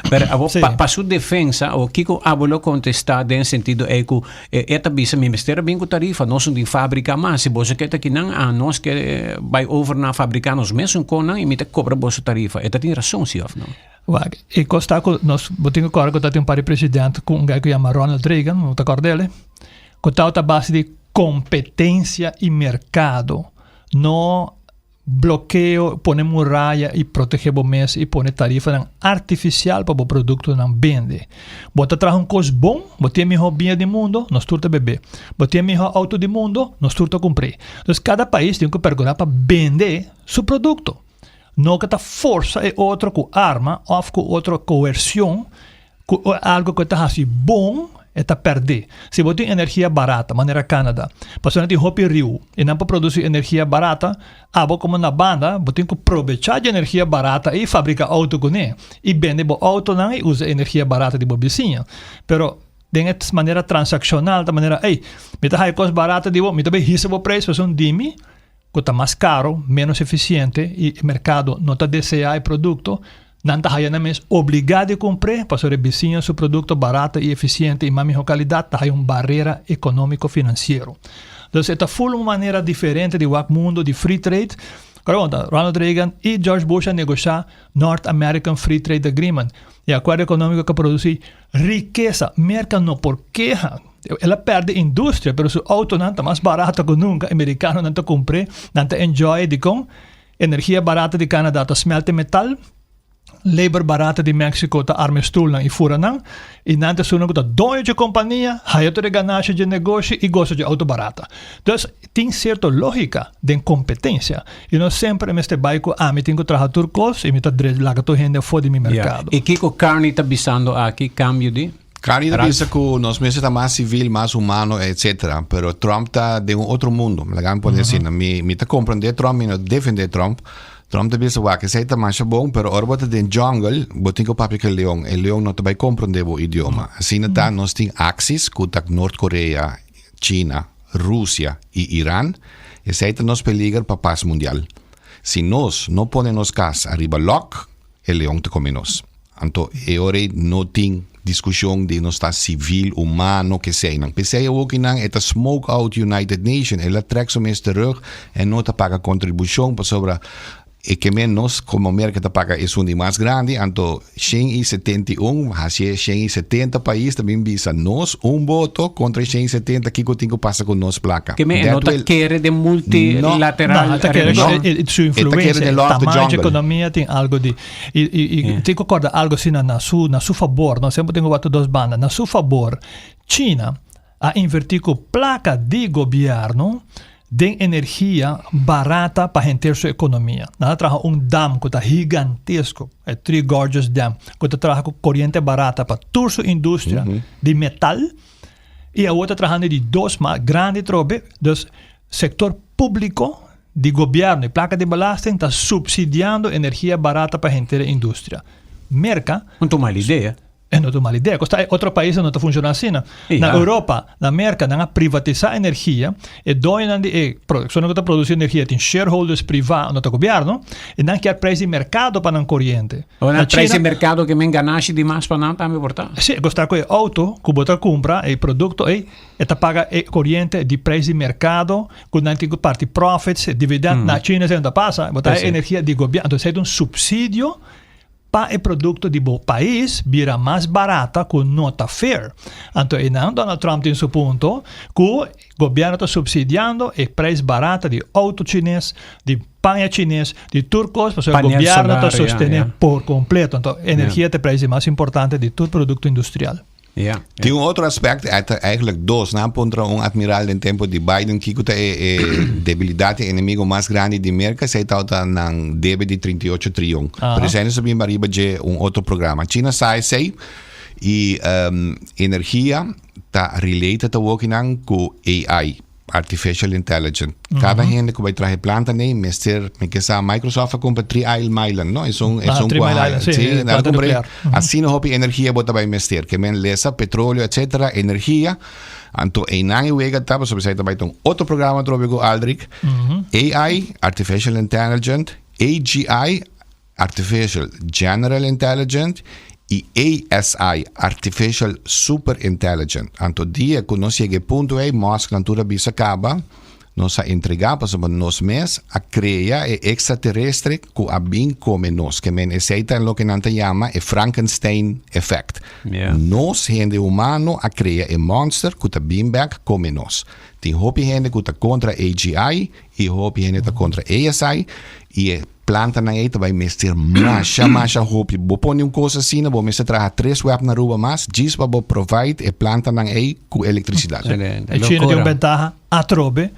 Pero abo pa, pa su defensa, o kiko abo lo kontestá den sentido ei ku e, e ta bisa mi mester a bin ku tarifa, nos no tin fábrika mas, si boso ke ta kinan, a nos ke bai over na fabriká nos mesun konan i mi ta kobra boso tarifa. E ta tin rason si òf no? Wak, e kos ta ku nos, bo tin ku kòrda ku tatin un par di president ku un guy ku yama Ronald Reagan, bo ta kòrda el? Ku tabata a base di kompetensia i merkado, no blokeo, pone muraya i protegé bo mes i pone tarifanan artifisial pa bo produktonan bende. Bo ta traha un kos bon, bo tin e mihó biña di mundo, nos tur ta bebé. Bo tin e mihó outo di mundo, nos tur ta kumpr'é. Dus kada pais tin ku perkurá pa bende su produkto. No ke ta forsa e otro ku arma òf ku otro koersion ku algu ku e ta hasi bon e ta pèrdé. Si bo tin energia barata, manera Canada, pasobra nan tin hopi riu i nan por produsí energia barata, abo komo na banda bo tin ku probechá di energia barata ei fabriká outo kuné i bende bo outonan i usa energia barata di bo bisiña. Pero den e manera transakshonal ta manera, ei, mi ta haña kos barata di bo, mi ta bai hisa bo preis pasobra di mi. ku ta mas karo, ménos efisiente i e merkado no ta deseá e produkto, nan ta haya nan mes obligá di kumpr'é pasobra e bisiña su produkto barato i efisiente i mas mihó kalidat ta haya un barera ekonómiko finansiero. Dus e ta ful un manera diferente di wak mundu di free trade. Kòrda bon ta, Ronald Reagan i George Bush a negoshá North American Free Trade Agreement, e akuerdo ekonómiko ku a produsí rikesa. Merka no por keha. El a perde industria, pero su autonan ta mas barato ku nunka. E merikanonan ta kumpr'é, nan ta enjoy dikon energia barato di Canada ta smelta e metal, labor barato di Mexico ta arma e stulnan i fura nan, i nan ta esunnan ku ta doño dje kompania, haya tur e ganashi dje negoshi i gosa dje auto barata. Dus tin sierto lógika den kompetensia i no semper e mester bai ku ami tin ku traha tur kos i mi ta laga tur hende afó di mi merkado. I kiko Carney ta bisando aki kambio di? Carney ta bisa ku nos mester ta mas sivil, mas humano, etcetera. Pero Trump ta den un otro mundo. Laga mi pone asina. Mi, mi ta comprende Trump, mi no defende Trump. Trump ta bisa, wak, esei ta masha bon, pero ora bo ta den jungle, bo tin ku papia ku e leon. E leon no ta bai comprende bo idioma. Asina ta, nos tin Axis, ku ta Noord Korea, China, Rusia i Iran. Esei ta nos peliger pa pas mundial. Si nos no pone nos kas ariba lòk, e leon ta come nos. Anto e ora ei no tin discusion di nos ta civil, humano, keseinan. Pesei awokinan e ta smoke out United Nation, el a trek su mes terug en no ta paga contribucion pasobra e ke men nos como Merca ta paga esun di mas grandi, anto 171, hacié 170 pais ta bin bisa nos un voto contra e 170 kico tin cu pasa cu nos placa. Ke men e no ta kere den multilateral. No, e ta kere su influencia, e tamaño di economia tin algo di. I, i, i yeah. Tin ku korda algo asina na su, na su fabor, no? Semper tin ku wak dos banda. Na su fabor, China a invertí ku plaka di gobierno. den energia barata pa henter su ekonomia. Nan a traha un dam ku ta higantesko, e Three Gorges Dam, ku ta traha ku koriente barata pa tur su industria di metal i awor ta trahando di dos mas grandi trobe. Dus sektor públiko di gobièrnu i plaka di belasting ta supsidiando energia barata pa henter e industria. Merka. Un ta un mal idea. E no ta un mal idea. Kosta e otro paisnan no ta funciona asina. Na Europa, na Merca, nan a privatisa energia. E doñonan di e personanan cu ta produci energia tin shareholders priva, no ta gobierno, y nan kier prijs di mercado pa nan coriente. O nan prijs di mercado ke men ganashi di mas pa nan tambe por ta. Si, kosta cu e auto cu bo ta cumpra, e producto ey, e ta paga e coriente di prijs di mercado, cu nan tin cu parti profits, dividend. Na China esey no ta pasa. Bo ta haya energia di gobierno. Entonces esey ta un subsidio. Pa e produkto di bo pais bira mas barata ku no ta fair. Anto einan Donald Trump tin su punto ku gobièrnu ta supsidiando e prijs barata di outo chines, di paña chines, di tur kos pasobra Panel gobièrnu ta solar, ja, sostené ja. por kompleto. Anto energia ta e prijs di mas importante di tur produkto industrial. Ja, Tin un otro aspect, e ta eigenlijk dos. Nan a puntra un admiral den tempo di Biden kiko ta e, e debilidad e enemigo mas grandi di Merca, esei tawata nan debe di 38 trion. Pero esei nos a bin ariba dje un otro programa. China sa esei y energia ta related awokinan cu AI. Artificial Intelligent. Cada hende cu bay traha e planta nei mester, mi ke sa Microsoft a cumpra Three Isle Mylan, no? Esun, Ah, esun Three cu Mile a Island, sí, sí, eh, nan a planta cumpra nuclear. Asina hopi energia bo ta bay mester. Ke men lesa petroleo etcetera, energia. Anto einan e wega ta, pasobra esei ta bay ta un otro programa atrobe cu Aldrich. AI, Artificial Intelligent, AGI, Artificial General Intelligent, i ASI, Artificial Super Intelligent. Anto dia ku nos yega e punto ei, Musk nan tur a bisa kaba, nos a entregá pasobra nos mes a krea e ekstraterestre ku a bin kome nos. Ke men esei ta loke nan ta yama e Frankenstein effect. Nos, hende humano, a krea e monster ku ta bin bèk kome nos. Tin hopi hende ku ta kontra AGI i hopi hende ta kontra ASI i e Plantanan ei ta bai mester masha masha hopi. Bo pone un kos asina, bo mester traha tres web na Aruba mas djis pa bo provide e plantanan ei ku elektrisidat. E China tin un bentaha atrobe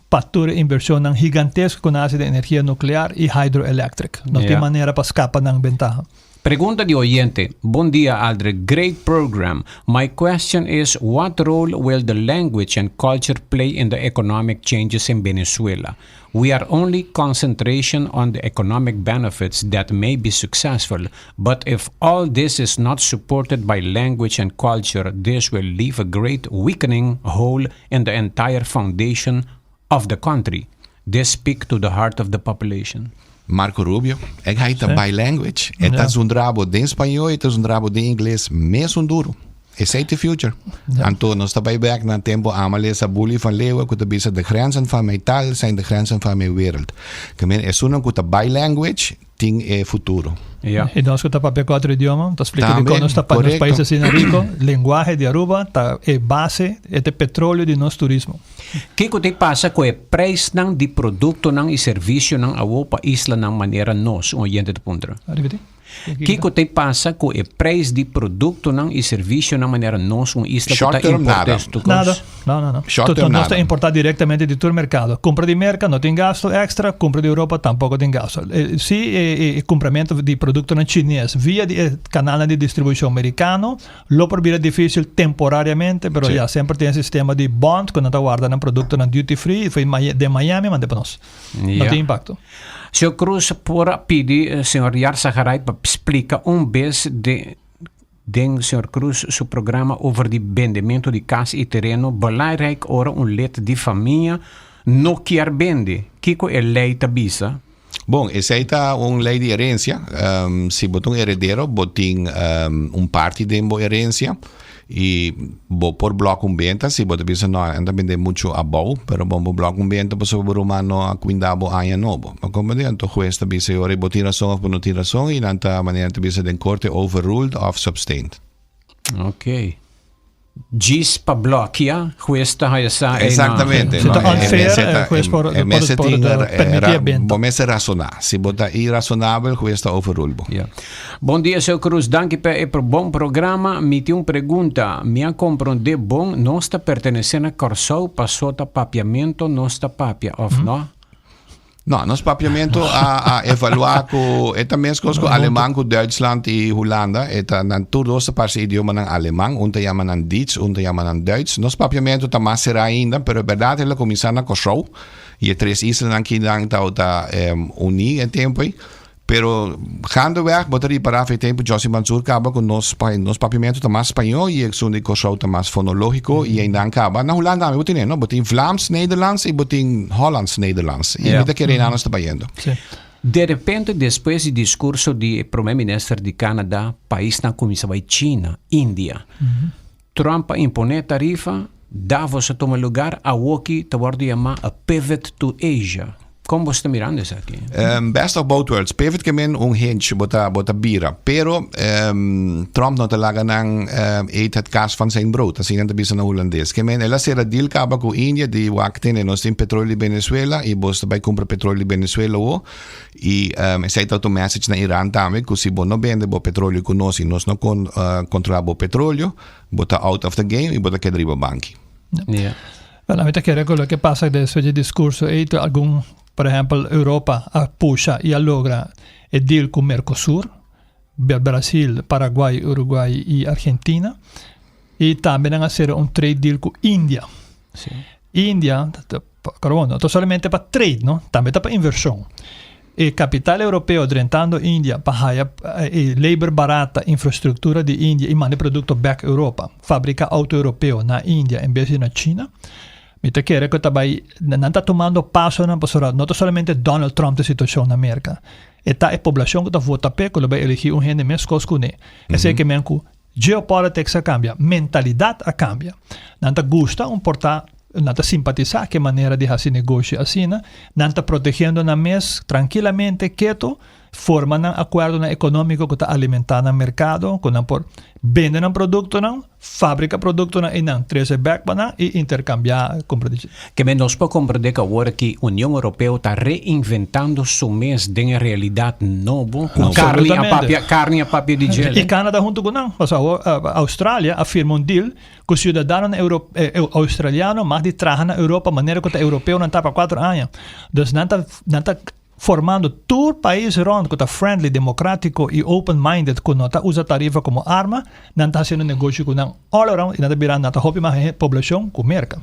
pa tur e inversionnan higantesko ku nan hasi den energia nuklear i hydroelectric. No tin manera pa skapa nan bentaha. Pregunta di oyente, Bon dia Aldrich, great program. My question is what role will the language and culture play in the economic changes in Venezuela? We are only concentration on the economic benefits that may be successful, but if all this is not supported by language and culture, this will leave a great weakening hole in the entire foundation of the country. This speak to the heart of the population. Marco Rubio, e gai ta bilanguage. E ta zundra bo den spañó, e ta zundra bo den ingles mesun duro. Esei ta e future. Anto nos ta bai bek na tempo Amalie Sabuli van Leeuwen ku ta bisa de grenzen van mijn taal zijn de grenzen van mijn wereld. Ke men esunnan ku ta bilanguage tin e futuro. Ja. I nos ku ta papia kuater idioma, ta splika Tambe, dikon nos ta pa nos korekto. pais asina riko. Lenguahe di Aruba ta e base, e ta e petroleo di nos turismo. Kiko ta pasa ku e preisnan di produktonan i servisionan awo pa islanan manera nos? Un oyente ta puntra. Ripití. Kiko ta pasa ku e preis di produktonan i servisionan manera nos, un isla ku ta Short term, importá nada. estu kos? Nada. No, no, no. Short term, Nos ta nada. importá direktamente di tur merkado. Kumpra di Merka no tin gasto èkstra, kumpra di Europa tampoko tin gasto. Si e kumpramentu di produktonan chines via di e kanalnan di distribushon merikano, Lo por bira difícil temporariamente, pero ya semper tin e sistema di bond cu nan ta warda nan productonan duty free for den Miami manda pa nos. No tin impacto. Señor Cruz por a pidi señor Yarzagaray pa splica un bes de den señor Cruz su programa over di bendemento di cas y tereno belangrijk ora un lid di famia no kier bende. Kico e ley ta bisa? Bon, esei ta un lei di herensia. Si bo ta un heredero, bo tin un parti den bo herensia i bo por blòk un benta. Si bo ta bisa, no, N ta bende muchu abou, pero bon, bo blòk un benta pasobra bo ruman no a kuinda bo aña nobo. Bo komprende? Anto hues ta bisa e ora bo tin rason òf bo no tin rason i nan ta manera nan ta bisa den korte overruled òf substained. Oké. Djis pa blòkia, hues ta haya sa ei na. Exactamente. Si ta unfair, e hues por permití e benta. Bo mester rasoná. Si bo ta irasonabel, hues ta overrule bo. Ya. Bon dia, señor Cruz. Danki pa e bon programa. Mi tin un pregunta. Mi a komprondé bon, nos ta pertenesé na Kòrsou paso ta papiamento nos ta papia, òf no? No, nos papiamento a, a evaluá ku e ta meskos ku Aleman ku Duitsland i Hulanda. E ta nan tur dos ta parse idiomanan Aleman. Un ta yama nan Diets, un ta yama nan Duits. Nos papiamento ta mas será ainda, pero e bèrdat el a kuminsá na Kòrsou i e tres islanan kinan tabata uní e tempu ei. Pero gaandeweg bo ta ripará fe tempu Jossy Mansur kaba ku nos nos papiamentu ta mas spañó i esun di Kòrsou ta mas fonológiko i einan kaba. Na Hulanda tambe bo tene, no? Bo tin Vlaams Nederlands i bo tin Hollands Nederlands. I mi ta kere einan nos ta bayendo. De repente despues di diskurso di e prome minister di Canada, paisnan kuminsá bai China, India. Trump a imponé tarifa, Davos a tuma lugar, awoki ta wòrdu yamá a pivot to Asia. Kon bo sta mirando esaki? Best of both worlds. Pivot ke men un hinge bo ta bo ta bira. Pero Trump no ta laga nan eet het kaas van zijn brood. Asina nan ta bisa na Hulandes. Ke men el a sera deal kaba ku India di wak tene nos tin petroleo di Venezuela i bos ta bai kumpra petroleo di Venezuela awo. I esei ta otro message na Iran tambe ku si bo no bende bo petroleo ku nos i nos no kontrolá bo petroleo, bo ta out of the game i bo ta keda riba banki. Yeah. Bueno, mi ta kere ku loke pasa despues di diskurso ei ta algun, por ehèmpel Europa a pusha i a logra e deal ku Mercosur, Brasil, Paraguay, Uruguay i Argentina. I tambe nan a sera un trade deal ku India. Sí. India, pero no ta solamente pa trade, no? Tambe ta pa invershon. E kapital europeo drentando India pa haya e labor barata, infrastruktura di India i manda e produkto bek Europa. Fabrika auto europeo na India en bes di na China. Mi ta kere ku ta bai, nan ta tumando pasonan pasobra no ta solamente Donald Trump ta e situashon na Merka. E ta e poblashon ku ta vota p'e ku lo bai elegi un hende meskos kuné. Esei ke men ku Geopolitics a cambia, mentalidad a cambia. Nan ta gusta un porta, nan ta simpatisa cu e manera di haci negoshi asina, nan ta protegiendo nan mes trankilamente, keto, forma nan acuerdonan economico cu ta alimenta nan mercado, cu nan por bende nan productonan, fabrica productonan y nan trece bek pa nan y intercambia compra di. Ke men nos por komprendé ku awor aki Union Europeo ta reinventando su mes den e realidat nobo ku karni a papia, karni a papia di djel. I Canada huntu ku nan. Pasobra awor Australia a firma un deal ku siudadanonan australiano mag di traha na Europa manera ku ta europeonan ta pa kuater aña. Dus nan ta nan ta formando tur pais rònt ku ta friendly, demokratiko i open minded ku no ta usa tarifa komo arma, nan ta hasiendo negoshi ku nan all around i nan ta bira nan ta hopi mas poblashon ku Merka.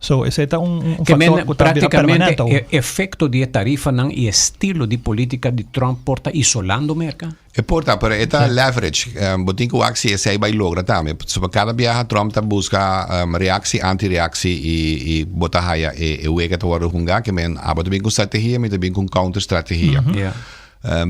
So esei ta un un Ke men faktor ku ta bira praktikamente permanente awor. e efekto di e tarifanan i e stilo di politika di Trump por ta isolando Merka? E por ta, pero e ta leverage. Bo tin ku wak si esei bai logra tambe. Pasobra kada biaha Trump ta buska reaksi, anti-reaksi i i bo ta haya e e wega ta wòrdu hungá. Ke men abo ta bin ku strategia, mi ta bin ku un counter-strategia.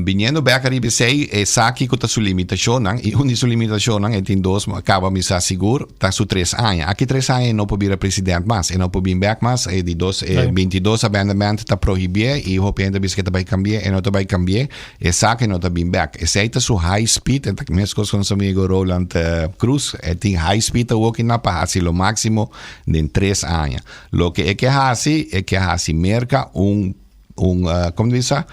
Biniendo bèk ariba esei, e sa kiko ta su limitashonnan i un di su limitashonnan, e tin dos, kaba mi sa sigur, ta su tres aña. Aki tres aña e no por bira president mas, e no por bin bèk mas. E di dos, e 22 amendment ta prohibié i hopi hende ta bisa ke ta bai kambié, e no ta bai kambié. Esaki no ta bin bek. Esei ta su high speed, e ta meskos ku nos amigo Roland Cruz, e tin high speed awoki na pa hasi lo máksimo den tres aña. Loke e ke hasi, e ke hasi Merka un un komo ta bisa,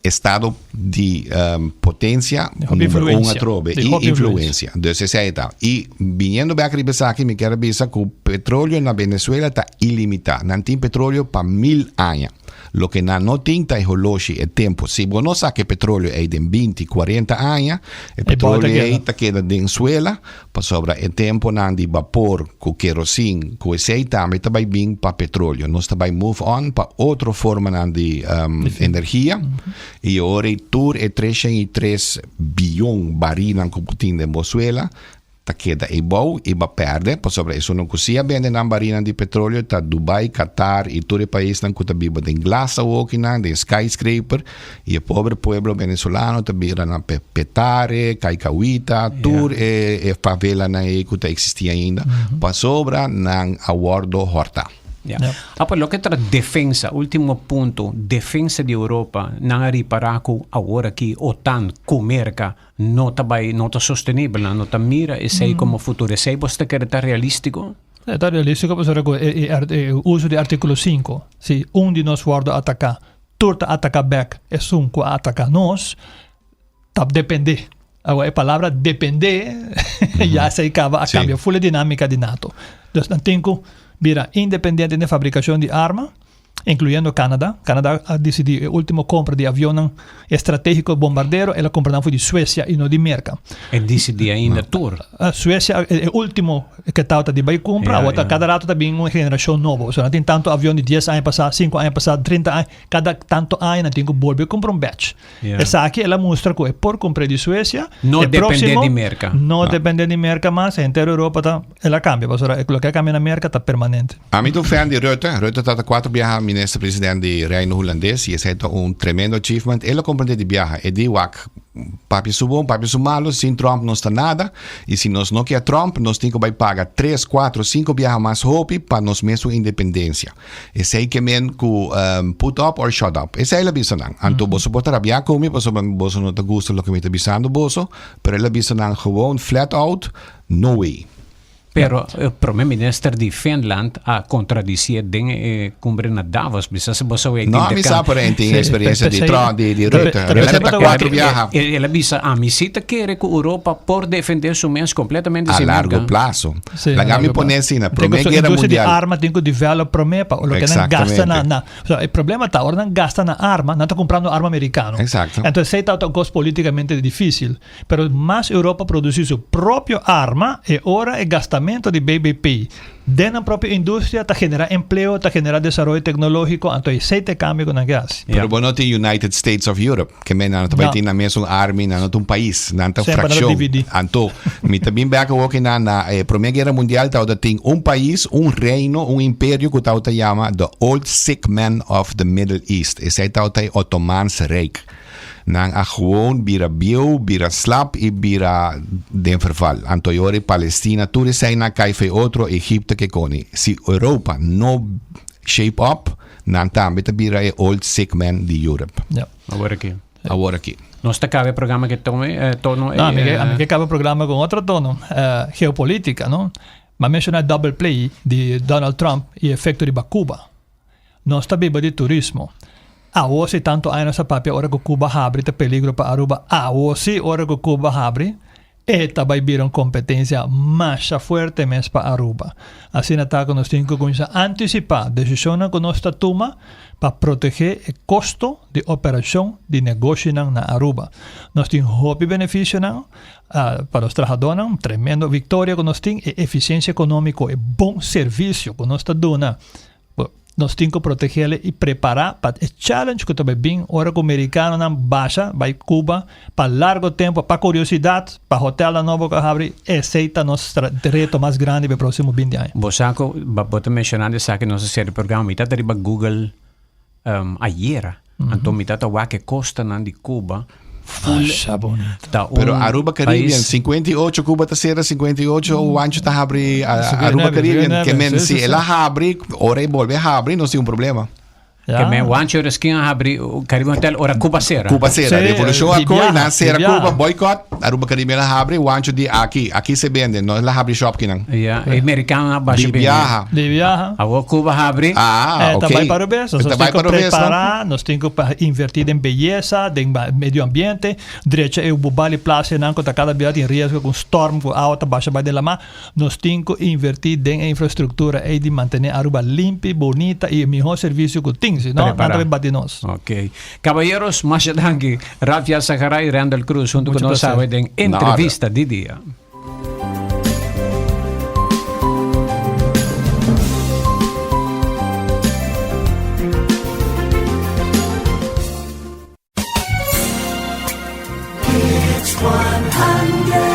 estado di potensia number un atrobe i influensia. Dus esei ta. I biniendo bek riba esaki mi kier a bisa ku petroleo na Venezuela ta ilimitá. Nan tin petroleo pa mil aña. Loke nan no tin ta e holoshi, e tempu. Si bo no saka e petroleo ei den binti, kuarenta aña, e petroleo ei ta keda den suela, pasobra e tempunan di bapor ku kerosin, ku esei tambe ta bai bin pa petroleo. Nos ta bai move on pa otro formanan di energia, i e ora ei tur e 303 biyon barinan ku bo tin den bo suela ta keda eibou i ba pèrdè, pasobra esunnan ku si a bende nan barinan di petroleo ta Dubai, Qatar i tur e paisnan ku ta biba den glas awokinan, den skyscraper, i e pober pueblo venezolano ta bira na Petare, Caicahuita, tur e e favelanan ei ku ta eksistí ainda, pasobra nan a wòrdu hòrtá. Ja. Ah, pa loke ta defensa, ultimo punto, defensa di Europa, nan a ripara ku awor aki OTAN ku Merka no ta bai, no ta sostenibel, nan no ta mira esei komo futuro. Esei bos ta kere ta realístiko? E ta realístiko pasobra ku e e uso di artíkulo sinku, si un di nos wòrdu ataká, tur ta ataká bèk esun ku a ataká nos, ta dependé. Awor e palabra dependé ya esei kaba a kambia ful e dinámika di nato. Dus nan tin ku bira independiente den fabrikashon di arma, inkluyendo Canada. Canada a disidí e último kompra di avionnan estratégiko bombardero el a kumpra nan for di Suesia i no di Merka. E disidí ainda tur. Suesia e último ke tabata di bai kumpra, awor ta kada rato ta bin un generashon nobo. So nan tin tantu avion di dies aña pasá, sinku aña pasá, trinta aña, kada tantu aña nan tin ku bolbe kumpra un batch. Esaki el a mustra ku e por kumpr'é di Suesia. No dependé di Merka. No dependé di Merka mas, henter Europa ta, el a kambia, pasobra loke a kambia na Merka ta permanente. Ami ta un fan di Rutte. Rutte tabata kuater biaha minister president di Reino Hulandes i esei ta un tremendo achievement. El a komprendé di biaha. E di wak, papia su bon, papia su malo, sin Trump nos ta nada i si nos no kia Trump nos tin ku bai paga tres, kuater, sinku biaha mas hopi pa nos mesun independensia. Esei ke men ku put up or shut up. Esei el a bisa nan. Anto boso por ta rabiá ku mi pasobra boso no ta gusta loke mi ta bisando boso, pero el a bisa nan gewoon flat out, no way. Pero e prome minister di Finland a kontradisié den e kumbre na Davos. Bisa si boso wei No, mi sa pero en tin experiencia di Trump, di, di Rutte. Rutte ta kuatro biaha. El a bisa, ami si ta kere ku Europa por defendé su mes kompletamente A sin largo Merka. plazo. Sí, Laga mi pone asina, Prome Guera Industria di Mundial. arma tin ku develop prome pa loke nan gasta na, na, o sea, e problema ta ora nan gasta na arma, nan ta kumprando arma merikano. Exacto. Entonces esei ta un kos politikamente difisil. Pero mas Europa produsi su propio arma e ora e gastamento di BBP den nan propio industria ta genera empleo, ta genera desaroyo tecnologico, anto esey ta e cambio cu nan ke haci. Pero bo no tin United States of Europe, ke men nan no ta bai tin nan mesun army, nan no ta un pais, nan ta Semper nan ta fraccion. dividi. Anto, mi ta bin bek awor ki nan na e Prome Guera Mundial tabata tin un pais, un reino, un imperio ku tabata yama The Old Sick Man of the Middle East. Esei tabata e Ottomaanse Rijk. Nan a gewoon bira bieu, bira slap i bira den verval. Anto e ora e Palestina, tur esei nan kai fei otro, Egipto ke koni. Si Europa no shape up, nan tambe ta bira e old sick man di Europe. Ja. Awor aki. Awor aki. Nos ta kaba e programa ke tono, eh, tono. No, ami ke, ami ke kaba e programa ku otro tono, eh, geopolítika, no? M'a menshoná double play di Donald Trump i efekto riba Cuba. Nos ta biba di turismo. Awo si tanto aña nos a papia ora ku Cuba habri ta peligro pa Aruba, awo si ora ku Cuba habri e ta bai bira un competencia masha fuerte mes pa Aruba. Asina ta ku nos tin ku kuminsá antisipá desishonnan ku nos ta tuma pa protegé e kosto di operashon di negoshinan na Aruba. Nos tin hopi benefisionan pa nos trahadónan, tremendo viktoria ku nos tin, e efisiensia ekonómiko, e bon servisio ku nos ta duna. Nos tin ku protegele i prepará pa e challenge ku ta bai bin ora ku merikanonan basha bai Cuba pa largo tempu, pa kuriosidat, pa hotelnan nobo ku a habri. Esei ta nos reto mas grandi pa e próksimo binti aña. Bo sa ku bo ta menshonando esaki nos a seri programa. Mi ta ta riba Google ayera. Anto mi ta ta wak e kostanan di Cuba full Masha bonito. ta un Pero Aruba Caribbean, pais 58 Cuba ta cera, 58 Wancho ta habri ah, 59, Aruba Caribbean. Que men, 59, si sí, sí, el a sí. habri, ora e bolbe habri, nos tin un problema. Que men Wancho reskin a habri Caribbean Hotel ora Cuba cera. Cuba cera, Sí, revolucion di a coi, biaha, nan cera di biaha. Cuba, boycott, Aruba Caribbean a habri, Wancho di aki, aki se bende, no la habri shop kinan. Ja, e americano a basha Di bene. biaha. Di biaha. Awor Cuba habri. Ah, Eh, ta ok. bai para revés. Nos Ta tin bai ku pa revés, no? prepará, nos tin ku pa invertí den beyesa, den ba- medio ambiente, drecha e Bubali Plaza nan ku ta kada bia tin riesgo ku un storm ku awa ta basha bai den lamá. Nos tin ku invertí den e infrastruktura ei di mantené Aruba limpi, bonita i e mihó servisio ku tin, si no nan ta Prepará. bai bati nos. Ok. Caballeros, masha danki. Ralph Yarzagaray, Randall Cruz hunto ku Mucho nos placer. awe den Na orde. entrevista di dia. It's 100.